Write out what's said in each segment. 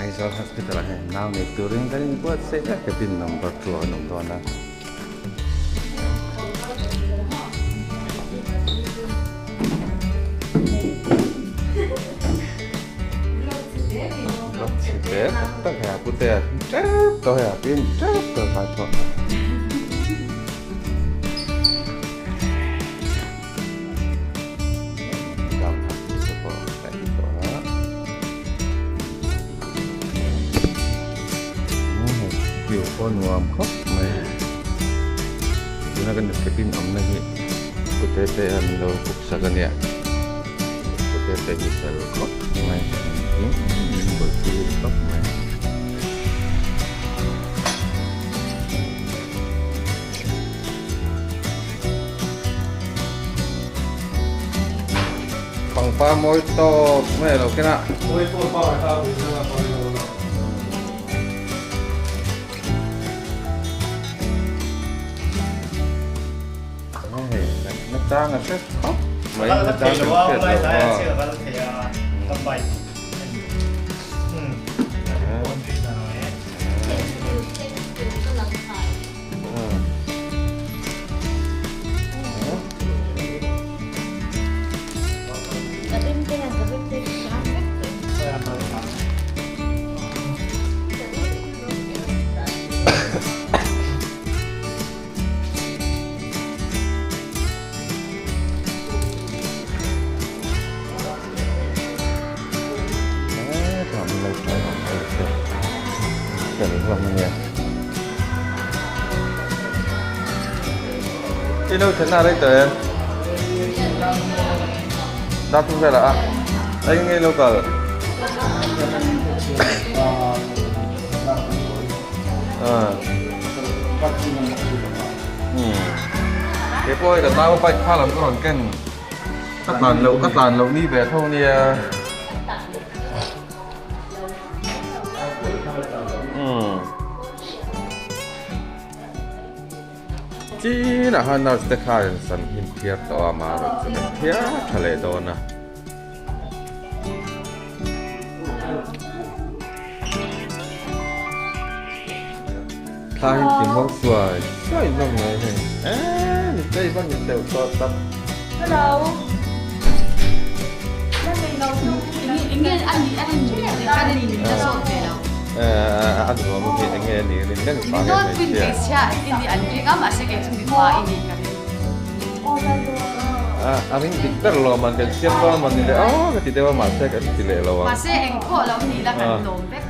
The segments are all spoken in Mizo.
Aizawl Hospital ah hian nau nei turin kan inbuatsaih mek cabin number 2 ah kan awm dawn a. Tak tak hei a pute a tep tawh hei a pin tep tawh khai pawh. View pawh nuam khawp mai tuna kan cabin awmna hi pute te a min lo book sak a nia pute te hi fel khawp mai engkim min buaipui khawp mai. Pangpar mawi tawp mai alo ken a. Hei na chang a hre khawp mai na chang kan hriat loh a. I lo thlen a rei tawh em? Dar thum velah a eng nge lo kal? Kei pawh hei ka nau bike kha lam ka rawn ken. Ka tlan loh ka tlan loh ni ve tho nia. Chinah khan nurse te khan san hnim phiar tawh a marawh chu kan phiar tha leh dawn a. Thla hi ti muang suai suai hlawm mai hei eee ni tei vak ni teuh tawh tak. Hello. A nuam hi enge a nih rin reng vang em hmeichhia. A ring dik ber lo man kan siam dawn man ni le aw ka ti deuh a mahse kan ti leh lo ang. Mahse engpawh lo ni la kan lawm vek.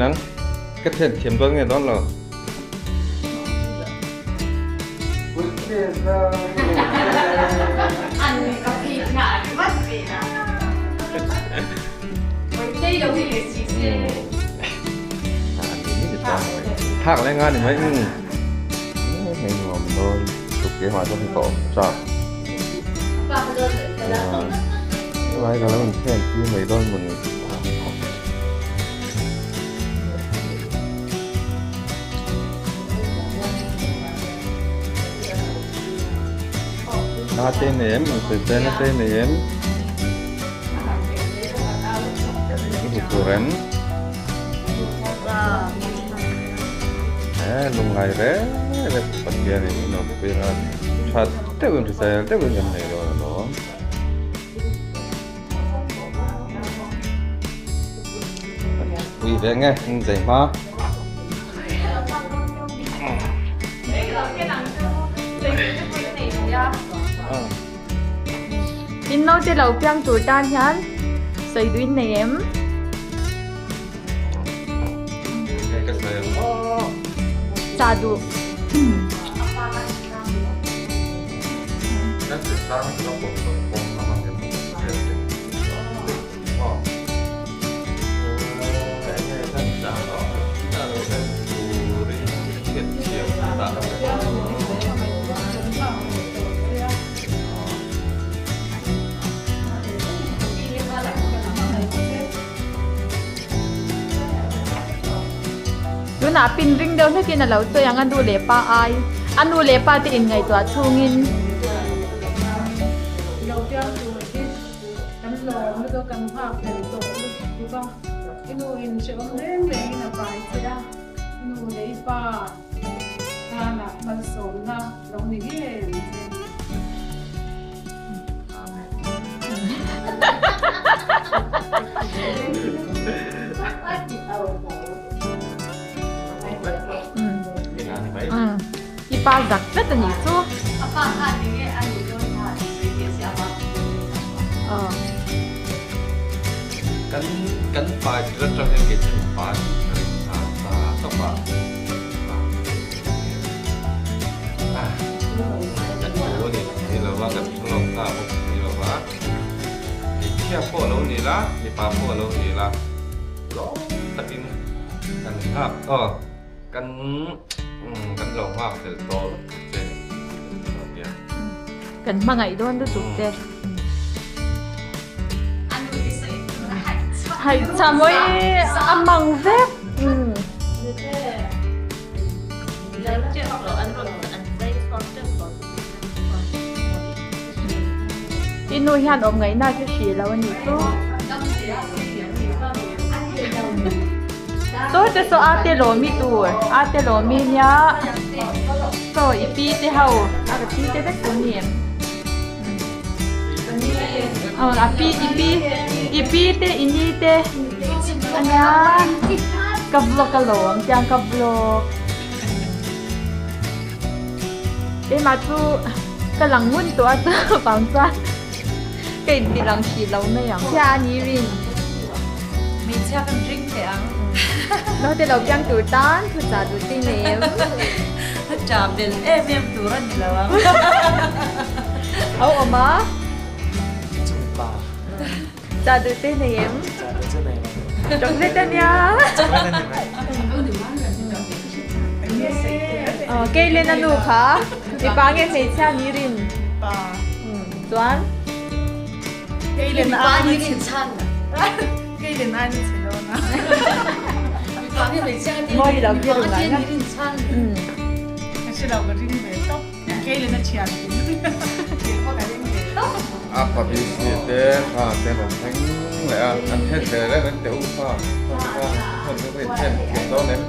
Nang ka thian thiam dawn nge dawn lo. Thak leh nga ni mai hei nuam dawn tuk ke hmah chuan hei ka awm chak helai ka lo inchhen tir mai dawn mawni. Na te nei em ang sawi che na te nei em i hmu tur em he lungngai reng reng Pathian in in awmpui anga tha deuhin hrisel deuhin kan nei dawn alawm. Pui ve nge in zei hma. In naute lo piang tur tan hian sawi duin nei em? Cha duh. Tunah pin ring deuh hlekin a lo sawi ang a nu leh pa ai. A nu leh pa te inngaihtuah chhungin. Lo piang tur hi kan lawm lutuk a, kan nghak tel tawh lutuk a. I nu in hrehawm reng rengin a pai che a, i nu leh i pa tanah malsawmna lo ni ngei ang che. I pa zak tlat a nih chu. Kan kan pai thil atang hian kei chu pa tih ka ring nghal ta tawp a. Kan thu a ni ni lo va, kan thu lawk ta bawk ni lo va. Hmeichhia pawh a lo ni la, mipa pawh a lo ni la, lawm takin kan nghak aw, kan kan lo nghak tel tawh lutuk che ni tia. Kan hmangaih dawn lutuk che. Haihchham awi a mang vek. I nu hian awm ngaihna khi hrih lo a nih chu. Saw te saw a te lawmi tur, a te lawmi nia. Saw i pi te ho, a ka pi te vek tur ni em? A pi, i pi, i pi te, i ni te ania. Ka vlog alawm, tiang ka vlog. Keimah chu ka lang ngun tawh a chu vang chuan ka inti lang hrih lo mai ang. Chhia a ni rin. Hmeichhia kan ring teh ang. Naute lo piang tur tan thu chah duh che nem. Chah bel em em tur a ni lo ang. Au awm a. Chungpa. Chah duh che nei em? Chah duh che nei lo. Chocolate a nia. Chocolate a ni mai. Keilen a nu kha mipa nge hmeichhia ni rin? Pa. Chuan? Keilen a ni chhe chan. Keilen a ni chhe lo na. Mipa nge hmeichhia ni Mawi lo khi ru ngai na. rin chan. Ka hre lo ka ring ve tawp. Keilen a thian kei pawh ka ring ve tawp. A pa BC te kha te rawn thleng leh a, an then ve reng an teh u kha kha kha kha in then thiam dawn em?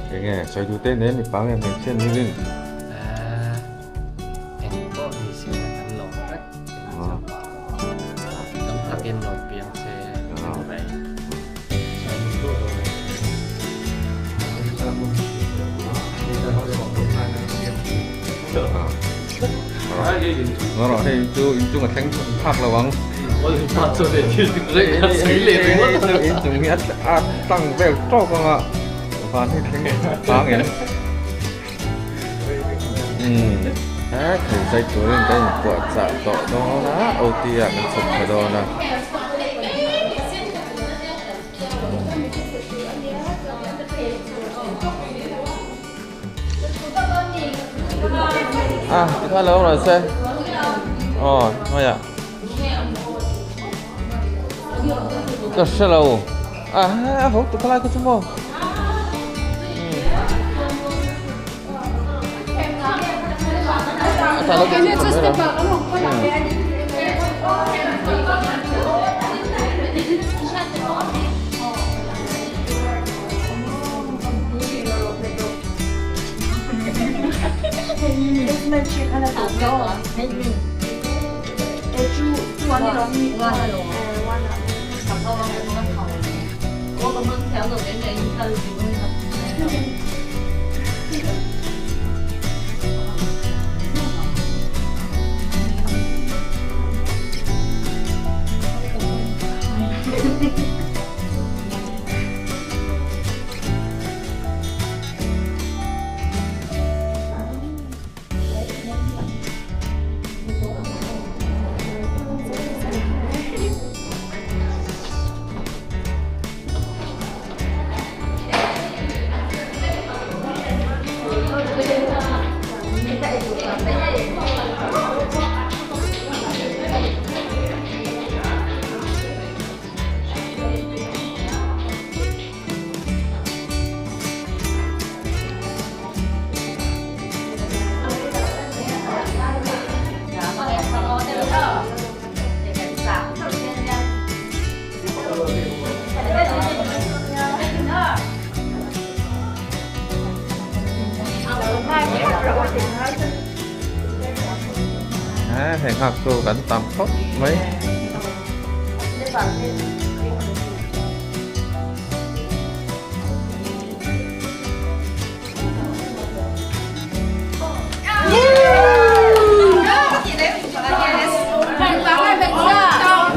Enge sawi duh te nen mipa nge hmeichhia ni rin? Eng pawh ni se kan lawm vek tam takin lo piang se kan mai. Nó hei chu inchung a thleng phak lo ang. Inchung hi a tlang vel tawk ang a van hi thleng phang em. He thei zai turin kan inpuah chah tawh dawn a OT ah kan chhuk thla dawn a. À, thì thôi lâu rồi xe. Ồ, thôi ạ. Ka hre lo. À, a ho tu khalai ka chu maw. A tha lo tu chu mai lo. Hei nghak chu kan tam khawp mai.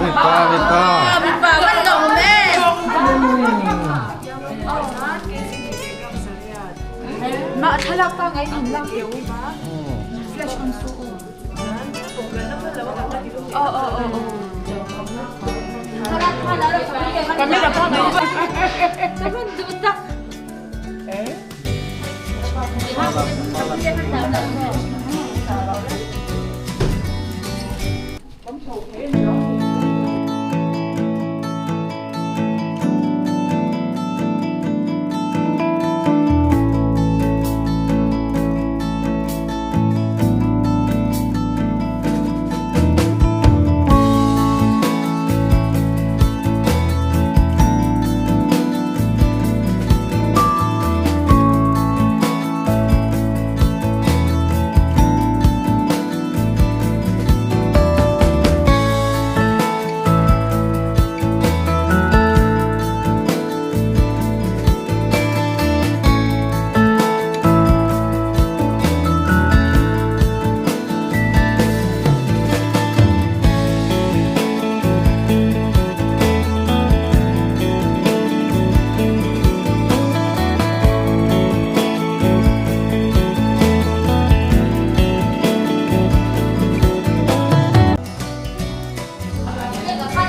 Mipa mipa. Mah thlalak pa ngai in lak eu ba. Flash on su. Oh oh oh oh. Camera pa ngai. Saban du tak.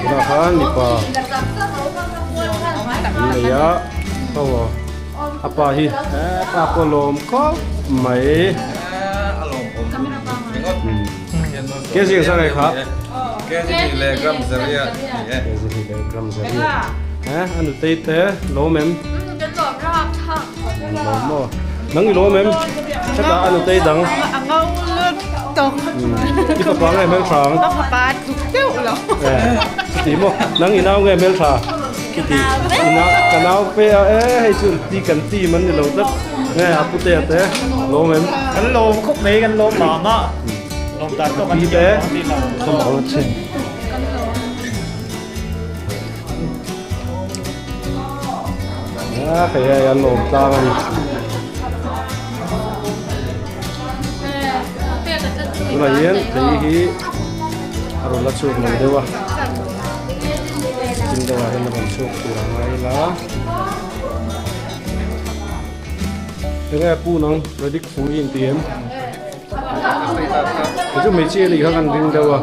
Tunah khan mipa an nei a aw a pa hi pa pawh lawm khawp mai ke zing sang ei kha ke leh gram zaria ni e ke leh gram zaria he a nutei te lawm em lawm maw nang i lawm em hetah a nutei dang a ngo lut tawk i fapa nge hmeltha ang ka fapa tluk deuh lo chuti maw nang i nau nge hmeltha chuti i nau ka nau pe a e hei chu ti kan team an ni lo tlat nge a putea te lawm em kan lawm khawp mai kan lawm mam a lawm dan tawk an thiam lo ti lo A hei hei an lawm tlang a ni. Tunah hian thei hi a rawn la chhuak lo deuh a tin deuhah hian a rawn chhuak tur a ngai ila. Enge a pu nang predict fu i inti em? Kei chu hmeichhia nih kha kan ring deuh a.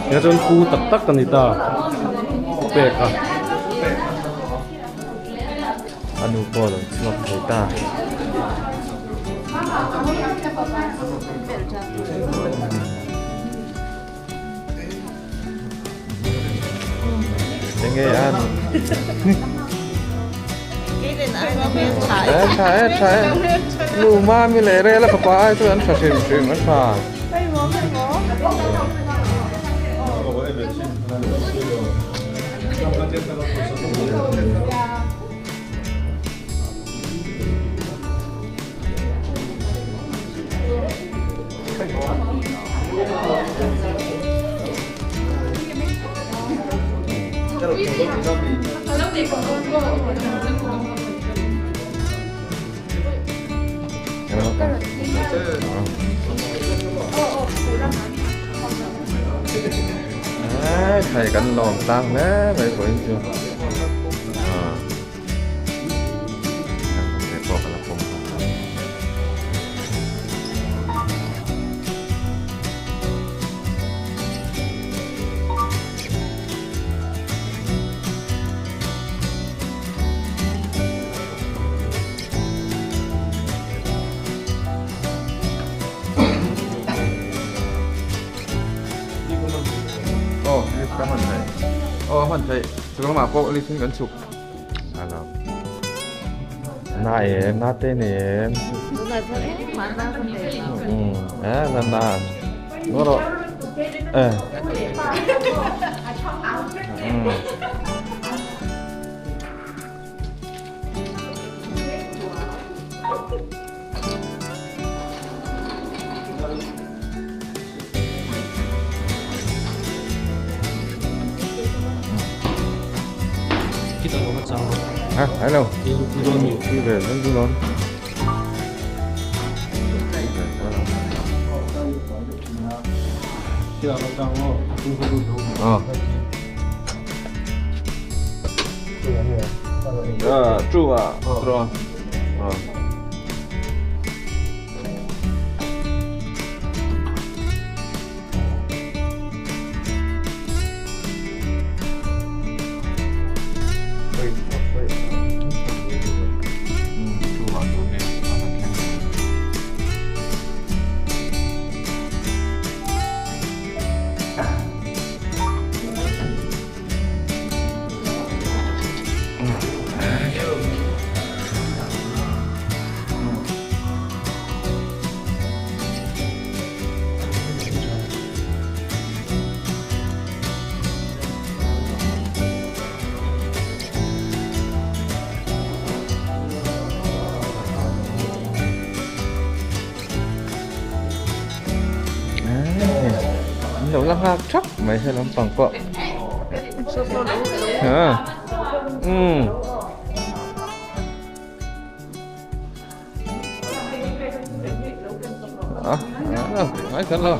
Tia chuan pu tak tak a ni ta pek a. A nu pawh a lo chhuak thei ta. Enge an? E tha e tha e. Nu mami leh rel a fapa ai chu an tha hrim hrim an tha. Thầy kan lawm tlang hle mai pawhin chu. Aw lift ka hman theih aw a hman theih chuk lamah pawh lift in kan chhuk Na em na te nei em e na na ngaw rawh e Ha, hello. Đi về vẫn cứ đón. Ờ. 住啊，是吧？啊。Lo la nghak thap mai he lampang pawh ha umm a ngai khan lo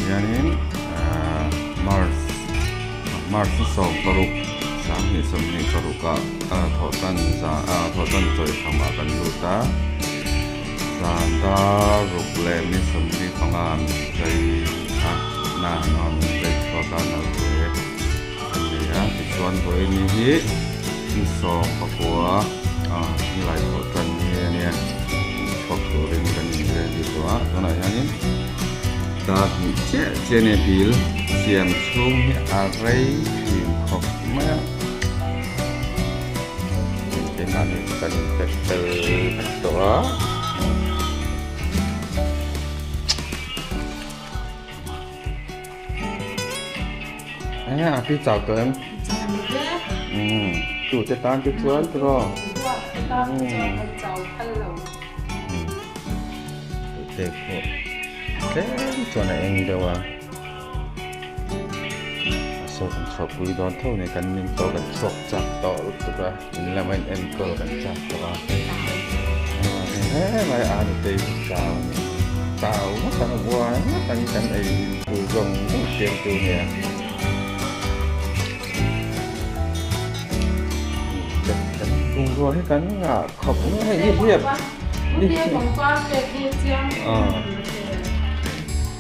Hianin ahh March March ni 16 2026 ah thawhtan zan ah thawhtan chawihkham ah kan lut a zan dar ruk leh ni 45 an zai a na an zai chhuak a naute an nei a tichuan vawiin hi ni 19 ah nilai thawhtan ni a nia chhuak turin kan in ready tawh a tunah hianin dar hnih chiah chiah a nia dil siam chhung hi a rei thin khawp mai a keimahni chu kan in pack fel vek tawh a. Enge a pi chau tawh em? Umm tu te tan te chuan tiraw? Umm te pawh tlem chuan a eng deuh a a saw kan chhuah pui dawn tho a ni kan ning tawh kan chhuak chak tawh lutuk a in lama in enkawl kan chak tawh a helai a ni te hi chau a ni chau ngawt ang a buai ngawt ang kan ei tur zawng zawng siam tur nia bungrua hi kan ngah khawp mai a hei nihliap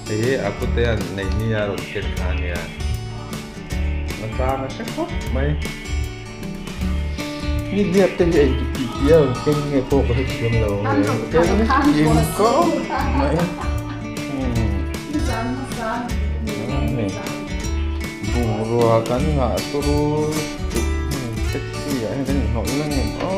hei hi a pute an nei nia rawn ken kha a nia nachang a hre khawp mai. Nihliap te hi ei tih tih a rawn keng nge pawh ka hrethiam lo keng kim kawp mai bungrua kan ngah turu tuk taxi ah hian kan inhnawh nasa ngem aw.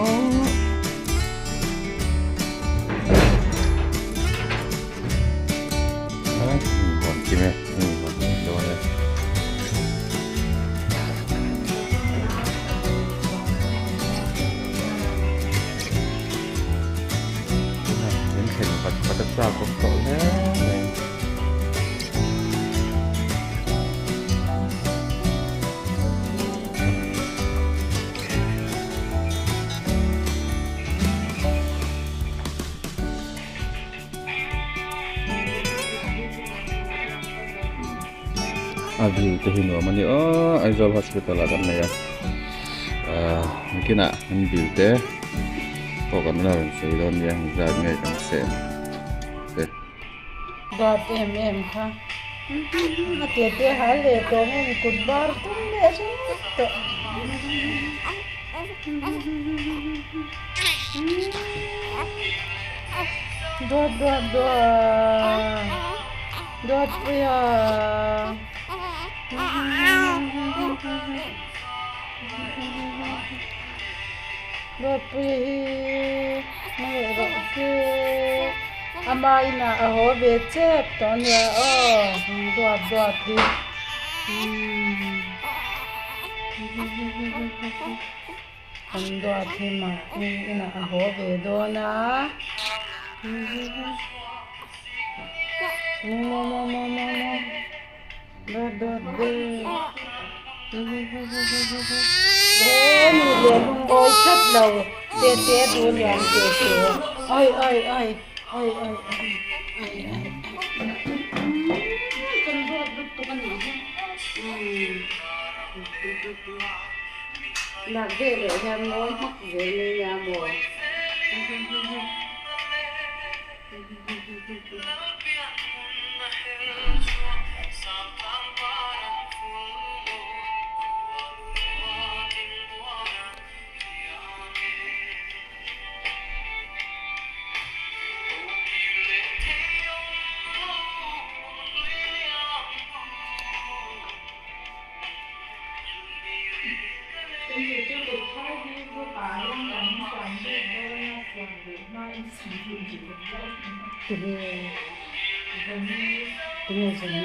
Min thlen vat vat a chak awm tawh hle mai. A view te hi nuam a ni aw Aizawl hospital ah kan nei a ahh nakinah an bill te pawh kan la rawn sawi dawn nia zat nge kan seh te. Dawt em em kha a ke te hal leh tawh nge ni kut bar tum leh ringawt tawh. Dawt dawt dawt dawt puia dawt puia hi hmeh rawh se ama inah a haw ve chep tawh a nia aw duat duat hi. Kan duat hi mahni inah a haw ve dawn a maw maw maw maw maw dawt dawt ve he mi leh lungawi tlat lo te te duh lian te te oi oi oi oi oi oi oi oi kan duat lutuk a nih hi. Nak ve leh hian mawi hmak zel mai nia maw. Tinge tinge zami.